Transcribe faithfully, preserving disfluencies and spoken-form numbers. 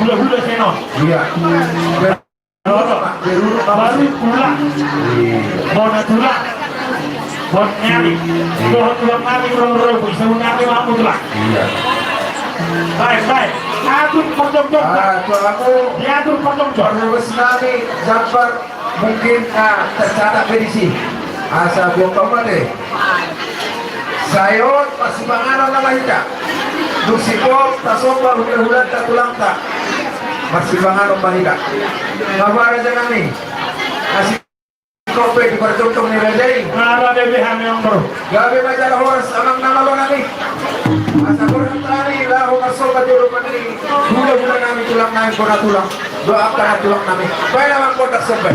Hula-hula senon. Iya. Baru tulang. Bona tulang. Bona tulang. Bona tulang nami, ro, ro, ro, bisa mengerti mampu tulang. Iya. Baik, baik. Atur pondok jok. Ah, tulang aku. Diatur pondok jok. Parlobas nami, Jambar. Mungkin, ah, tercatat be disi. Asa buang kau mate. Sai on, marsipanganon nama hita. Dung singkop, tasomba hula-hulanta, tulangta. Marsipanganon ma hita. Ngapa raja nami? Asi kau pe di parjongkong ni raja i. Ngara de be hami on, bro. Gabe ma jala horas amang nama lo nami. Asa horas nami, laho marsomba jolo nami. Hula-hula nami, tulang nami, bona tulang. Doakan tulang nami. Baiklah, Bang Botak Sobat.